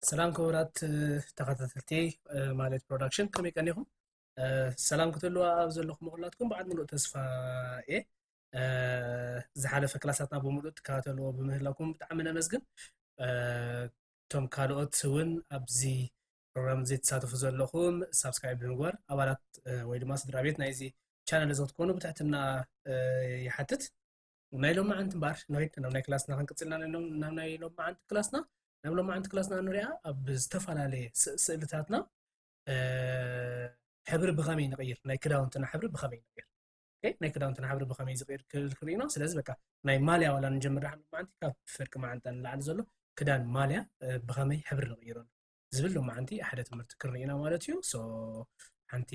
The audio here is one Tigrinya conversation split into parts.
ሰላም ክቡራት ተኸታተልቲ ማለት ፕሮዳክሽን፣ ከመይ ቀኒኹም? ሰላም ክትህልዋ ኣብ ዘለኹም ኩላትኩም በዓል ምሉእ ተስፋ እየ። ዝሓለፈ ክላሳትና ብምሉእ ትከታተልዎ ብምህላኩም ብጣዕሚ ነመስግን። እቶም ካልኦት እውን ኣብዚ ፕሮግራም ዘይተሳተፉ ዘለኹም ሳብስክራይብ ብምግባር ኣባላት ወይ ድማ ስድራ ቤት ናይዚ ቻነል እዚ ክትኮኑ ብትሕትና ይሓትት። ናይ ሎማዓንቲ እምበኣር ንኸይድ ናብ ናይ ክላስና ክንቅፅልና ናብ ናይ ሎማዓንቲ ክላስና። ናብ ሎማዓንቲ ክላስና ንሪኣ ኣብ ዝተፈላለየ ስእልታትና ሕብሪ ብኸመይ ንቕይር፣ ናይ ክዳውንትና ሕብሪ ብኸመይ ንቕይር፣ ናይ ክዳውንትና ሕብሪ ብኸመይ ዝቕይር ክብል ክርኢ ኢና። ስለዚ በቃ ናይ ማልያ ዋላ ንጀምር ደሓን ሎማዓንቲ ካብ ፍርቂ መዓንጣ ንላዕሊ ዘሎ ክዳን ማልያ ብኸመይ ሕብሪ ንቕይረሉ ዝብል ሎማዓንቲ ሓደ ትምህርቲ ክርኢ ኢና ማለት እዩ። ሶ ሓንቲ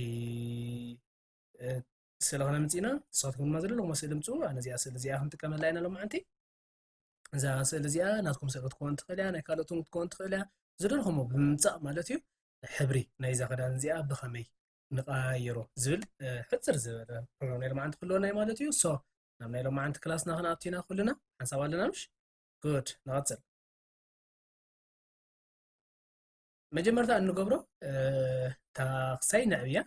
ስእሊ ክነምፅእ ኢና። ንስኻትኩም ድማ ዘለኹም ስእሊ ምፅኡ። ኣነ እዚኣ ስእሊ እዚኣ ክንጥቀመላ ኢና ሎማዓንቲ። እዛ ስእሊ እዚኣ ናትኩም ስእሊ ክትከውን ትኽእል እያ፣ ናይ ካልኦት እውን ክትከውን ትኽእል እያ። ዝደለኹሞ ብምምፃእ ማለት እዩ። ሕብሪ ናይዛ ክዳን እዚኣ ብኸመይ ንቐያይሮ ዝብል ሕፅር ዝበለ ፕሮግራም ናይ ሎማዓንቲ ክህልወና እዩ ማለት እዩ። ሶ ናብ ናይ ሎማዓንቲ ክላስና ክንኣቱ ኢና ኩልና። ሓንሳብ ኣለና ምሽ? ጉድ፣ ንቐፅል። መጀመርታ እንገብሮ እታ ክሳይ ነዕብያ።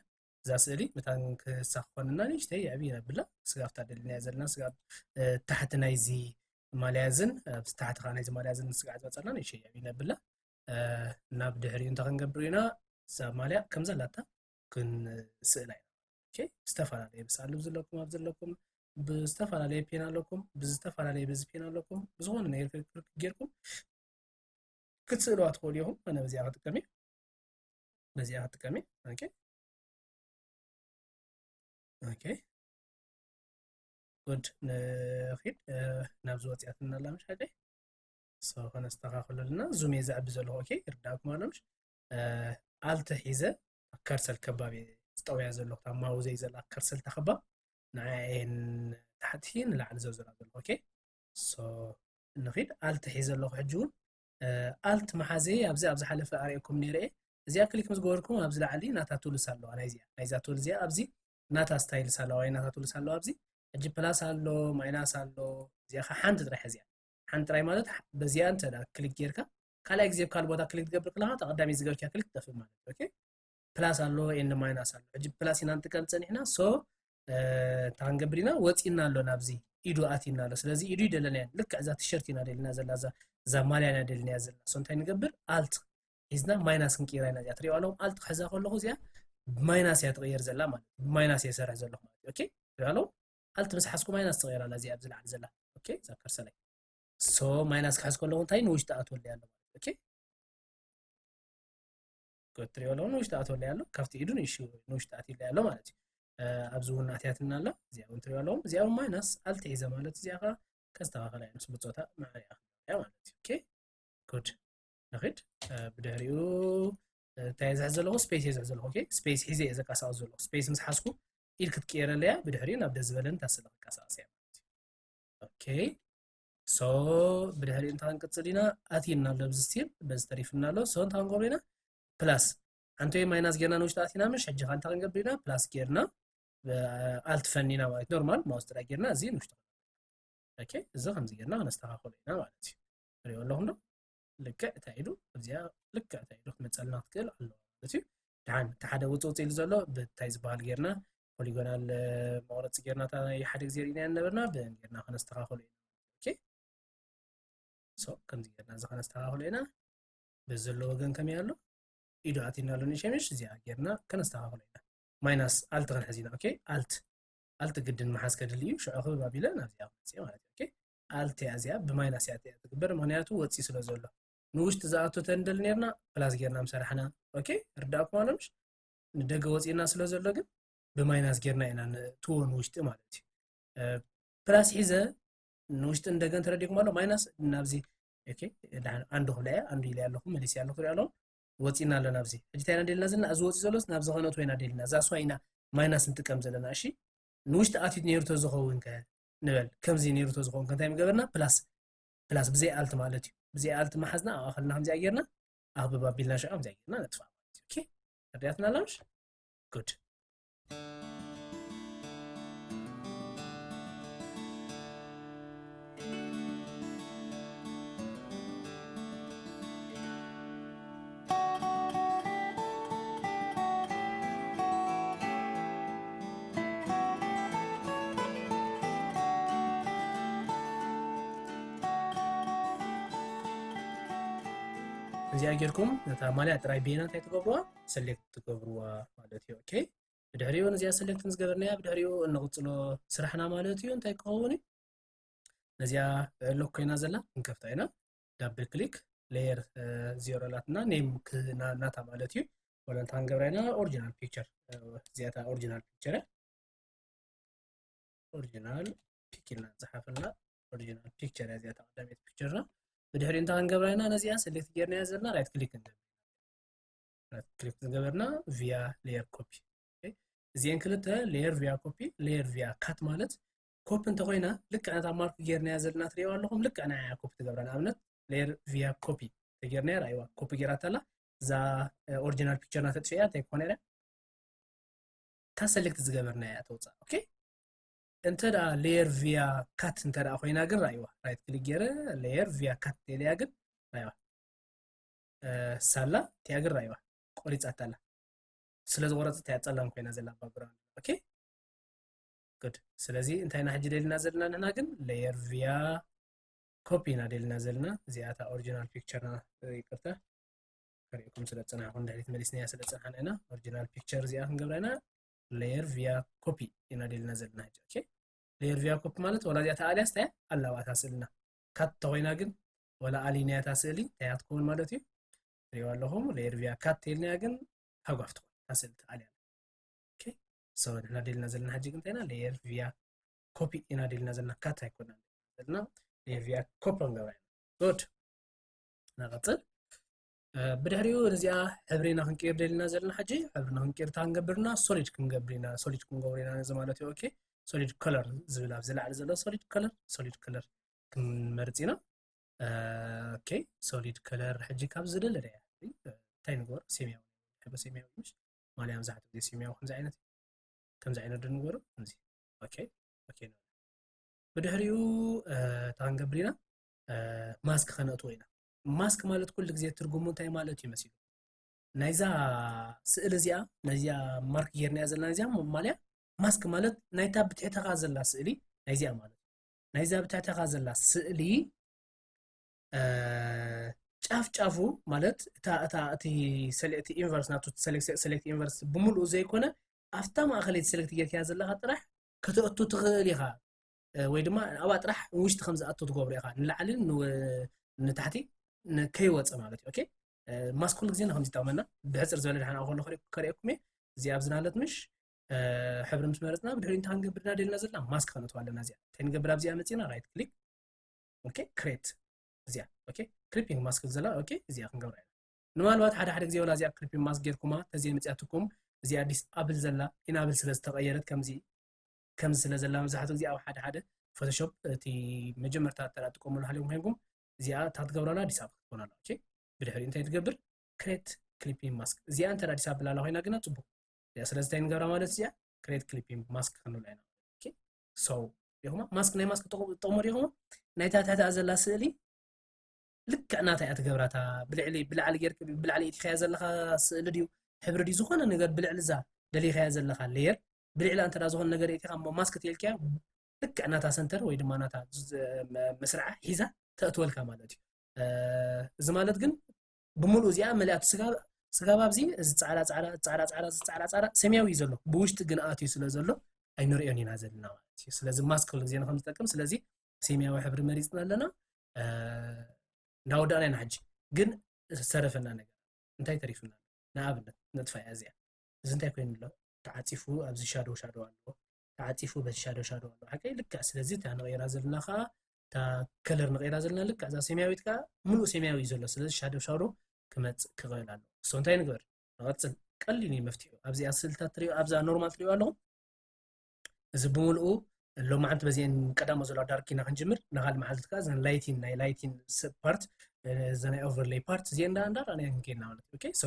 እዛ ስእሊ መታን ክሳ ክኾንና ንእሽተይ የዕቢ ነብላ። ስጋብ እታ ደልናያ ዘለና ስጋብ ታሕቲ ናይዚ ማልያ ዝን፣ ኣብ ታሕቲ ከዓ ናይዚ ማልያ ዝን ስጋዕ ዝመፀና ንእሽተይ የዕቢ ነብላ። ናብ ድሕሪኡ እንታይ ክንገብር ኢና? እዛ ማልያ ከም ዘላታ ክንስእላ ኢና። ኦኬ፣ ዝተፈላለየ ብሳሉ ዘለኩም ኣብ ዘለኩም ብዝተፈላለየ ፔን ኣለኩም፣ ብዝተፈላለየ በዚ ፔን ኣለኩም። ብዝኾነ ነገር ጌርኩም ክትስእልዋ ትኽእሉ ኢኹም። ኣነ በዚኣ ክጥቀም እየ። በዚኣ ክጥቀም እየ። ኦኬ። ኦኬ። ጉድ፣ ንኺድ ናብዚ ወፂኣትና ኣላ ምሽ ሓቀይ። ሶ ከነስተኻኽለልና ዙም እየ ዘዕቢ ዘለኹ። ኦኬ፣ ይርዳእኩም ኣሎ ምሽ? ኣልተ ሒዘ ኣብ ከርሰል ከባቢ ዝጠውያ ዘለኹ ኣብ ማውዘይ ዘላ ከርሰል ተኸባ ንዓየን ታሕቲ ንላዕሊ ዘዞራ ዘለኹ። ኦኬ፣ ሶ ንኺድ ኣልት ሒዘ ኣለኹ። ሕጂ እውን ኣልት መሓዘይ ኣብዚ ኣብ ዝሓለፈ ኣርእየኩም ነይረ እየ። እዚኣ ክሊክ ምስ ገበርኩም ኣብዚ ላዕሊ ናታ ቱልስ ኣለዋ። ናይዚኣ ናይዛ ቱል እዚኣ ኣብዚ ናታ ስታይልስ ኣለዋ ወይ ናታ ቱልስ ኣለዋ። ኣብዚ ሕጂ ፕላስ ኣሎ፣ ማይናስ ኣሎ። እዚኣ ከዓ ሓንቲ ጥራሕ እዚኣ ሓንቲ ጥራይ ማለት በዚኣ እንተ ደኣ ክሊክ ጌርካ ካልኣይ ግዜ ኣብ ካልእ ቦታ ክሊክ ትገብር ከለኻ እታ ቀዳመይቲ ዝገበርካያ ክሊክ ትጠፍእ ማለት እዩ። ኦኬ፣ ፕላስ ኣሎ ኤንድ ማይናስ ኣሎ። ሕጂ ፕላስ ኢና ንጥቀም ጸኒሕና። ሶ እንታይ ክንገብር ኢና? ወጺእና ኣሎ ናብዚ ኢዱ ኣቲና ኣሎ። ስለዚ ኢዱ ይደለና እያ። ልክዕ እዛ ቲሸርት ኢና ደልና ዘለና፣ እዛ ማልያ ኢና ደልና ዘለና። ሶ እንታይ ንገብር? ኣልት ሒዝና ማይናስ ክንቅይራ ኢና። እዚኣ ትሪእዋ ኣለኹም ኣልት ክሕዛ ከለኹ እዚኣ ብማይናስ እያ ትቕየር ዘላ ማለት ብማይናስ እየ ሰርሕ ዘለኹ ማለት ኦኬ። ትሪእዋ ኣለኹም ኣልት ምስ ሓዝኩ ማይናስ ትቕየር ኣላ እዚኣ ኣብዚ ላዕሊ ዘላ ኦኬ። እዛ ከርሰለይ ሶ ማይናስ ክሕዝ ከለኹ እንታይ ንውሽጢ ኣትወለይ ኣሎ ማለት ኦኬ። ክትሪኦ ኣለኹም ንውሽጢ ኣትወለይ ኣሎ ካብቲ ኢዱ ንእሹ ንውሽጢ ኣትዩለይ ኣሎ ማለት እዩ። ኣብዚ እውን ኣትያትና ኣላ እዚኣ እውን ትሪኦ ኣለኹም እዚኣ እውን ማይናስ ኣልት ሒዘ ማለት እዚኣ ከዓ ከስተኻኸላ እየ ምስ ብፆታ ማዕሪያ እያ ማለት እዩ። ኦኬ ጉድ ንኺድ። ብድሕሪኡ እንታይ እየ ዝሕዝ ዘለኹ? ስፔስ እየ ዝሕዝ ዘለኹ። ኦኬ ስፔስ ሒዘ እየ ዘንቀሳቕስ ዘለኹ። ስፔስ ምስ ሓዝኩ ኢድ ክትቅየረለይ እያ። ብድሕሪኡ ናብ ደስ ዝበለን ታስለ ክንቀሳቐስ እያ ማለት እዩ። ኦኬ ሶ ብድሕሪኡ እንታይ ክንቅፅል ኢና? ኣትዩና ኣሎ ኣብዚ ስቲል በዚ ተሪፍና ኣሎ። ሶ እንታይ ክንገብር ኢና? ፕላስ ሓንቲ ወይ ማይናስ ጌርና ንውሽጢ ኣቲና ምሽ ሕጂ ከ እንታይ ክንገብር ኢና? ፕላስ ጌርና ኣልት ፈኒና ማለት ኖርማል ማውስ ጥራይ ጌርና እዚ ንውሽጢ ኦኬ እዚ ከምዚ ጌርና ክነስተኻኽሎ ኢና ማለት እዩ። ትሪኦ ኣለኹም ዶ? ልክዕ እታ ኢዱ ኣብዚኣ ልክዕ እታ ኢዱ ክትመፀልና ክትክእል ኣለዋ ማለት እዩ። ደሓን እቲ ሓደ ውፅውፅ ኢሉ ዘሎ ብታይ ዝበሃል ጌርና ፖሊጎናል መቑረፂ ጌርና እታ ናይ ሓደ ግዜ ርኢናያ ነበርና ብን ጌርና ከነስተኻኽሎ ኢና። ኦኬ ሶ ከምዚ ጌርና እዚ ከነስተኻኽሎ ኢና። በዚ ዘሎ ወገን ከመይ ኣሎ ኢዱ ኣቲና ኣሎ ንሸምሽ እዚኣ ጌርና ከነስተኻኽሎ ኢና። ማይናስ ኣልት ክንሕዝ ኢና። ኦኬ ኣልት ኣልት ግድን መሓዝ ከድሊ እዩ። ሽዑ ክብብ ኣቢለ ናብዚኣ ክመፅእ ማለት እዩ። ኦኬ ኣልት እያ እዚኣ ብማይናስ እያ ትግበር ምክንያቱ ወፂ ስለ ዘሎ ንውሽጢ ዝኣቱ ተንደል ኔርና ፕላስ ጌርና ምሰራሕና። ኦኬ ርዳእኩም ኣሎ ምሽ ንደገ ወፂና ስለ ዘሎ ግን ብማይናስ ጌርና ኢና ንእትዎ ንውሽጢ ማለት እዩ። ፕላስ ሒዘ ንውሽጢ ንደገን ተረዲእኩም ኣሎ ማይናስ ናብዚ ኦኬ ደሓን ኣንዱ ክብላ እያ ኣንዱ ኢለ ኣለኹ መሊስ ኣለኹ ትሪኦ ኣለኹ። ወፂና ኣለና ኣብዚ ሕጂ እንታይ ኢና ደልና ዘለና እዚ ወፂ ዘሎስ ናብዚ ከነእትዎ ኢና ደልና እዛ እሷ ኢና ማይናስ ንጥቀም ዘለና። እሺ ንውሽጢ ኣትዩት ነይሩ ተዝኸውን ከ ንበል ከምዚ ነይሩ ተዝኸውን ከ እንታይ ምገበርና ፕላስ ፕላስ ብዘይ ኣልት ማለት እዩ። ብዘይ ኣልት መሓዝና ኣብ ኣኸልና ከምዚኣ ጌርና ኣኽብብ ኣቢልና ሽዑ ከምዚኣ ጌርና ነጥፋ ማለት እዩ። ኦኬ ተረዲኣትና ኣላ ምሽ? ጉድ እዚኣ ጌርኩም ነታ ማልያ ጥራይ ቤና እንታይ ትገብርዋ? ሰሌክት ትገብርዋ ማለት እዩ። ኦኬ፣ ብድሕሪኡ ነዚኣ ሰሌክት ምስ ገበርናያ ብድሕሪኡ እንቕጽሎ ስራሕና ማለት እዩ። እንታይ ክኸውን እዩ? ነዚኣ ሎክ ኮይና ዘላ ክንከፍታ ኢና። ዳብል ክሊክ፣ ሌየር ዜሮ ኣላትና፣ ኔም ናታ ማለት እዩ። ወላ እንታይ ክንገብራ ኢና? ኦሪጂናል ፒክቸር፣ እዚኣታ ኦሪጂናል ፒክቸር እያ። ኦሪጂናል ፒክ ኢልና ዝሓፈልና ኦሪጂናል ፒክቸር እያ እዚኣታ ቀዳመይቲ ፒክቸርና። ብድሕሪ እንታይ ክንገብራ ኢና? ነዚኣ ሰሌክት ጌርናያ ዘለና ራይት ክሊክ ንገብር። ራይት ክሊክ ዝገበርና ቪያ ሌየር ኮፒ። እዚአን ክልተ ሌየር ቪያ ኮፒ፣ ሌየር ቪያ ካት ማለት ኮፒ እንተኮይና ልክዕ ነታ ማርክ ጌርናያ ዘለና ትሪእዋ ኣለኹም፣ ልክዕ ንዓያ ኮፒ ትገብራ። ንኣብነት ሌየር ቪያ ኮፒ ተጌርናያ ራእይዋ፣ ኮፒ ጌራታ ኣላ። እዛ ኦሪጂናል ፒክቸርና ተጥፍያ እንታይ ክኾነ እያ? እታ ሰሌክት ዝገበርናያ እያ ተውፅኣ። ኦኬ፣ እንተ ደኣ ሌየር ቪያ ካት እንተ ደኣ ኮይና ግን ራእይዋ፣ ራይት ክሊክ ገይረ ሌየር ቪያ ካት ኢለያ ግን ራእይዋ ሳላ እቲኣ ግን ራእይዋ ቆሪፃታ ኣላ። ስለ ዝቆረፀት እያ ፀላም ኮይና ዘላ ባክግራውንድ። ኦኬ፣ ጉድ። ስለዚ እንታይ ኢና ሕጂ ደሊና ዘለና ንሕና ግን ሌየር ቪያ ኮፒ ኢና ደሊና ዘለና። እዚኣታ ኦሪጂናል ፒክቸርና፣ ይቅርታ፣ ከርእየኩም ስለ ዝጸናሕኩ፣ ንድሕሪት መሊስናያ ስለ ዝጸናሕና ኢና። ኦሪጂናል ፒክቸር እዚኣ ክንገብራ ኢና። ሌየር ቪያ ኮፒ ኢና ደሊና ዘለና ሕጂ። ኦኬ፣ ሌየር ቪያ ኮፒ ማለት ወላ እዚኣ ተኣልያስ እንታይ ኣላ ኣብኣ እታ ስእልና። ካት ተኾይና ግን ወላ ኣሊናያ እታ ስእሊ እንታይ እያ ትኸውን ማለት እዩ። ትሪእዋ ኣለኹም፣ ሌየር ቪያ ካት ተይልናያ ግን ሃጓፍ ትኾን እታ ስእሊ ተኣልያ። ኦኬ፣ ሶ ንሕና ደሊና ዘለና ሕጂ ግን እንታይ ኢና? ሌየር ቪያ ኮፒ ኢና ደሊና ዘለና፣ ካት ኣይኮናን ዘለና። ሌየር ቪያ ኮፒ ክንገብራ ኢና። ጉድ፣ ንቐጽል። እ፣ ብድሕሪኡ ነዚኣ ሕብሪና ክንቅይር ደሊና ዘለና ሕጂ፣ ሕብሪና ክንቅይር እንታይ ክንገብርና? ሶሊድ ክንገብር ኢና፣ ሶሊድ ክንገብር ኢና ነዚ ማለት እዩ። ኦኬ፣ ሶሊድ ከለር ዝብል ኣብዚ ላዕሊ ዘሎ ሶሊድ ከለር፣ ሶሊድ ከለር ክንመርጽ ኢና። እ፣ ኦኬ፣ ሶሊድ ከለር ሕጂ ካብ ዝደለናያ፣ እ፣ እንታይ ንግበር? ሰማያዊ፣ ሕብሪ ሰማያዊ ምሽ? ማልያ መብዛሕትኡ ግዜ ሰማያዊ ከምዚ ዓይነት፣ ከምዚ ዓይነት ዶ ንግበሮ? ከምዚ። ኦኬ፣ ኦኬ። ብድሕሪኡ፣ እ፣ እንታይ ክንገብር ኢና? እ፣ ማስክ ከነእትዎ ኢና። ማስክ ማለት ኩሉ ግዜ ትርጉሙ እንታይ ማለት እዩ መሲሉ? ናይዛ ስእሊ እዚኣ፣ ናይዚኣ ማርክ ጌርናያ ዘለና እዚኣ ማልያ፣ ማስክ ማለት ናይታ ብትሕተኻ ዘላ ስእሊ ናይዚኣ ማለት እዩ። ናይዛ ብትሕተኻ ዘላ ስእሊ፣ እ፣ ጫፍ ጫፉ ማለት እታ፣ እታ፣ እቲ ሰለ-፣ እቲ ኢንቨርስ ናቱ ሰሌክት፣ ሰሌክት ኢንቨርስ ብምሉኡ ዘይኮነ፣ ኣብታ ማእኸለይቲ ሰሌክት ጌርካያ ዘለኻ ጥራሕ ከተእቱ ትኽእል ኢኻ። እ፣ ወይ ድማ ኣብኣ ጥራሕ ውሽጢ ከም ዝኣቱ ትገብሮ ኢኻ። ንላዕልን ንወ-፣ ንታሕቲ ን-፣ ከይወፀ ማለት እዩ። ኦኬ? እ፣ ማስክ ኩሉ ግዜ ንከምዚ ይጠቕመና። ብሕፅር ዝበለ ድሓን ኣብ ከሎ ከሪእ-፣ ከርእየኩም እየ። እዚኣ ኣብዚ ናለት ምሽ፣ እ፣ ሕብሪ ምስ መረፅና ብድሕሪኡ እንታይ ክንገብር ኢና ደሊና ዘለና? ማስክ ከነእትዋ ኣለና። እዚኣ እንታይ ንገብር? ኣብዚኣ መፂና ራይት ክሊክ። ኦኬ፣ ክሬት። እዚኣ፣ ኦኬ፣ ክሊፒንግ ማስክ ዘላ፣ ኦኬ፣ እዚኣ ክንገብራ ኢና። ንማልባት ሓደ ሓደ ግዜ ወላ እዚኣ ክሊፒንግ ማስክ ጌርኩማ ተዘይመፅያትኩም፣ እዚኣ ዲስኣብል ዘላ ኢናብል ስለ ዝተቐየረት ከምዚ፣ ከምዚ ስለ ዘላ መብዛሕትኡ ግዜ ኣብ ሓደ ሓደ ፎቶሾፕ እቲ መጀመርታ እተ ትጥቀሙሉ ሃልዮም ኮይንኩም እዚኣ እታ ክትገብራ ኣላ ዲስኣብል ክትኮን ኣላ። ኦኬ፣ ብድሕሪኡ እንታይ ትገብር? ክሬት ክሊፒንግ ማስክ። እዚኣ እንተ ዲስኣብል ኣላ ኮይና ግና ፅቡቅ። እዚኣ ስለዚ እንታይ ንገብራ ማለት እዚኣ ክሬት ክሊፒንግ ማስክ ክንብላ ኢና። ኦኬ፣ ሶ ዲኹማ ማስክ፣ ናይ ማስክ ጥቕሙ፣ ጥቕሙ ዲኹማ ናይታ ትሕታ ዘላ ስእሊ ልክዕ ናታ እያ ትገብራታ። ብልዕሊ፣ ብላዕሊ ጌርክ፣ ብላዕሊ ኢትኻያ ዘለኻ ስእሊ ድዩ፣ ሕብሪ ድዩ፣ ዝኾነ ነገር ብልዕሊ እዛ ደሊኻያ ዘለኻ ሌየር፣ ብልዕላ እንተ ዝኾነ ነገር ኢትኻ እሞ ማስክ ተልካያ ልክዕ ናታ ሰንተር ወይ ድማ ናታ ዝ-፣ መ-፣ መስርዓ ሒዛ ተእትወልካ ማለት እዩ። እ፣ እዚ ማለት ግን ብምሉእ እዚኣ መሊኣቱ ስጋብ፣ ስጋብ ኣብዚ እዚ ጻዕዳ፣ ጻዕዳ፣ ጻዕዳ፣ ጻዕዳ፣ እዚ ጻዕዳ፣ ጻዕዳ ሰማያዊ እዩ ዘሎ። ብውሽጢ ግን ኣትዩ ስለ ዘሎ ኣይንርእዮን ኢና ዘለና ማለት እዩ። ስለዚ ማስክ ኩሉ ግዜ ንኸም ዝጠቅም፣ ስለዚ ሰማያዊ ሕብሪ መሪጽና ኣለና። እ፣ እንዳወዳእና ኢና ሕጂ። ግን ዝተረፈና ነገር እንታይ ተሪፉና? ንኣብነት ነጥፋ እያ እዚኣ። እዚ እንታይ ኮይኑ ኣሎ? ተዓጺፉ ኣብዚ ሻዶ ሻዶ ኣለዎ። ተዓጺፉ በዚ ሻዶ ሻዶ ኣለዎ። ሓቀይ ልክዕ። ስለዚ እታ ንቕይራ ዘለና ኸኣ፣ እታ ከለር ንቕይራ ዘለና ልክዕ እዛ ሰማያዊት ከኣ ምሉእ ሰማያዊ እዩ ዘሎ። ስለዚ ሻዶ ሻዶ ክመጽእ ክኽእል ኣለዎ። እሶ እንታይ ንግበር? ንቐጽል። ቀሊል እዩ መፍትሒኡ። ኣብዚኣ ስእልታት ትሪኦ፣ ኣብዛ ኖርማል ትሪኦ ኣለኹም። እዚ ብምልኡ ሎማዓንቲ በዚአን ቀዳሞ ዘለዋ ዳርክ ኢና ክንጅምር። ንኻልእ መዓልቲ ከኣ እዘን ላይቲን፣ ናይ ላይቲን ሰብ ፓርት፣ እ፣ እዘን ናይ ኦቨርሌይ ፓርት እዚአን እንዳ፣ እንዳ ረኣናየን ክንከይድና ማለት እዩ። ኦኬ፣ ሶ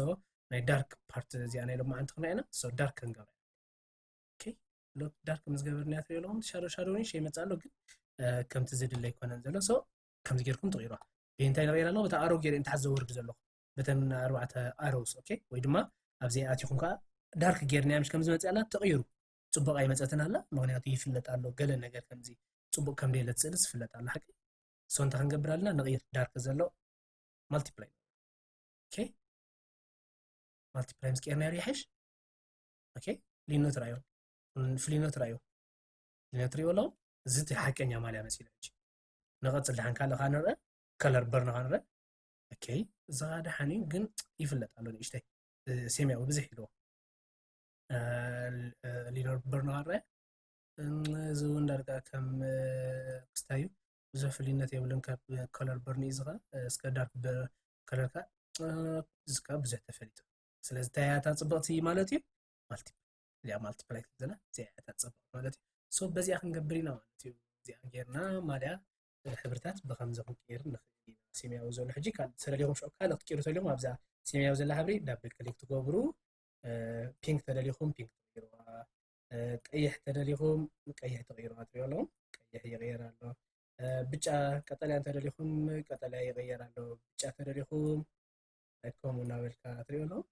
ናይ ዳርክ ፓርት እዚኣ ናይ ሎማዓንቲ ክንሪኣ ኢና። ሶ ዳርክ ክንገብራ። ኦኬ፣ ሎክ ዳርክ ምስ ገበርናያ ትሪኦ ኣለኹም፣ ሻዶ፣ ሻዶ ኒሽ ይመጽእ ኣሎ፣ ግን፣ እ፣ ከምቲ ዝድለ ኣይኮነን ዘሎ። ሶ ከምዚ ጌርኩም ትቕይሩዋ። ብእንታይ ንቕይራ ኣለኹ? በታ ኣሮ ጌረ እንታሓት ዘወርድ ዘለኹ። በተን ኣርባዕተ ኣሮውስ፣ ኦኬ? ወይ ድማ ኣብዚ ኣቲኹም ከኣ ዳርክ ጌርናያ ምሽ ከም ዝመጽእ ኣላ፣ ተቕይሩ። ጽቡቕ ኣይመጸትን ኣላ፣ ምኽንያቱ ይፍለጥ ኣሎ፣ ገለ ነገር ከምዚ ጽቡቕ ከም ደየለት ስእሊ ዝፍለጥ ኣሎ፣ ሓቂ? ሶ እንታይ ክንገብር ኣለና? ንቕይር፣ ዳርክ ዘሎ ማልቲፕላይ። okay multiply ምስ ቀየርናዮ ይሕሽ። okay ፍልይነቱ ርኣዮ፣ ፍልይነቱ ርኣዮ፣ ፍልይነቱ ርኣዮ ኣለኹም። እዚ እቲ ሓቀኛ ማልያ መሲሉ። ሕጂ ንቐጽል፣ ደሓን ካልእ ከዓ ንርአ፣ color burn ከዓ ንርአ። okay እዚ ከዓ ደሓን እዩ፣ ግን ይፍለጥ ኣሎ ንእሽተይ፣ ሰማያዊ ብዙሕ ኢልዎ። Linear burn ከዓ ንርአ። እዚ እውን ዳርጋ ከም ክስታይ እዩ፣ ብዙሕ ፍልይነት የብሉን ካብ color burn እዩ። እዚ ከዓ እስከ dark color ከዓ እዚ ከዓ ብዙሕ ተፈሊጡ። ስለዚ እንታይ እያ እታ ፅብቕቲ ማለት እዩ? Multiply። እዚኣ multiply ትብል ዘላ እዚኣ እያ እታ ፅብቕቲ ማለት እዩ። So በዚኣ ክንገብር ኢና ማለት እዩ። እዚኣ ጌርና ማልያ ሕብርታት ብኸምዚ ክንቅይር ንኽእል ኢና። ሰማያዊ ዘሎ ሕጂ ካልእ ተደሊኹም ሽዑ ካልእ ክትቅይሩ ተደሊኹም ኣብዛ ሰማያዊ ዘላ ሕብሪ double click ትገብሩ። pink ተደሊኹም pink ትቕይርዋ፣ ቀይሕ ተደሊኹም ቀይሕ ትቕይርዋ። ትሪኦ ኣለኹም ቀይሕ ይቕየር ኣሎ። ብጫ ቀጠልያ እንተደሊኹም ቀጠልያ ይቕየር ኣሎ። ብጫ ተደሊኹም ከምኡ እናበልካ ትሪኦ ኣለኹም።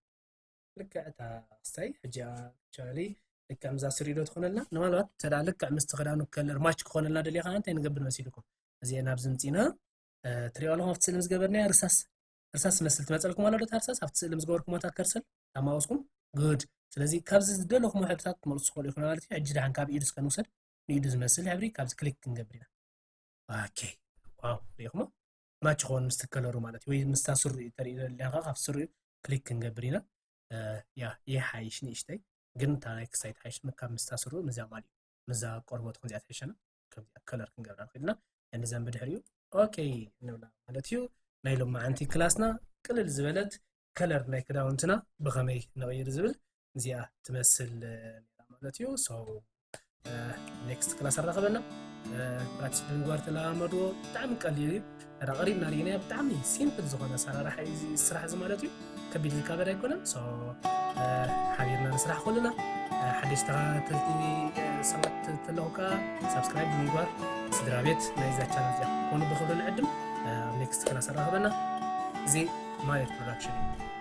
ልክዕ እታ ክስታይ ሕጂ actually ልክዕ ምዛ ስሪኡ ዶ ትኾነልና? ንምናልባት እንተ ደኣ ልክዕ ምስቲ ክዳኑ color match ክኾነልና ደልዮ ከዓ እንታይ ንገብር መሲልኩም? እዚኤን ኣብዚ ምጺና ትሪኦ ኣለኹም ኣብቲ ስእሊ ምስ ገበርናያ ርሳስ ርሳስ ትመስል ትመጸልኩም ኣሎ ዶ? እታ ርሳስ ኣብቲ ስእሊ ምስ ገበርኩሞ እታ ከርሰል ኣብ ማውስኩም good። ስለዚ ካብዚ ዝደለኹሞ ሕብርታት ክትመልሱ ትኽእሉ ኢኹም ማለት እዩ። ሕጂ ደሓን ካብ ኢዱ እስከ ንውሰድ፣ ንኢዱ ዝመስል ሕብሪ ካብዚ ክሊክ ክንገብር ኢና። okay ዋው ሪኢኹሞ? ማች ክኾን ምስቲ ከለሩ ማለት እዩ። ወይ ምስታ ስሩ እዩ ተርኢ ዘለኻ ካብ ስሩ ክሊክ ክንገብር ኢና። ያ ይሓይሽ ንእሽተይ ግን እታ ናይ ክሳይ ትሓይሽ ካብ ምስታ ስሩ ምዛ ማል እዩ ምዛ ቆርበቱ ከምዚኣ ትሕሸና ከምዚኣ ከለር ክንገብራ ንኽእል ኢና። እንዘን ብድሕሪኡ okay ንብላ ማለት እዩ። ናይ ሎማዓንቲ ክላስና ቅልል ዝበለት ከለር ናይ ክዳውንትና ብኸመይ ንቕይር ዝብል እዚኣ ትመስል ነራ ማለት እዩ። So next class ኣራኸበና። ፕራክቲስ ብምግባር ተለማመድዎ። ብጣዕሚ ቀሊል እዩ። ራ ቀሪብና ርኢናዮ። ብጣዕሚ simple ዝኾነ ኣሰራርሓ እዩ እዚ ስራሕ እዚ ማለት እዩ። ከቢድ ዝካበድ ኣይኮነን። So ሓቢርና ንስራሕ ከለና ሓደሽቲ ተኸታተልቲ ሰባት ተለኹ ከዓ ሳብስክራይብ ብምግባር ስድራ ቤት ናይዛ ቻነል እዚኣ ኮኑ ብኽብሪ ንዕድም። ኣብ next class ኣራኸበና። እዚ ማየት production እዩ።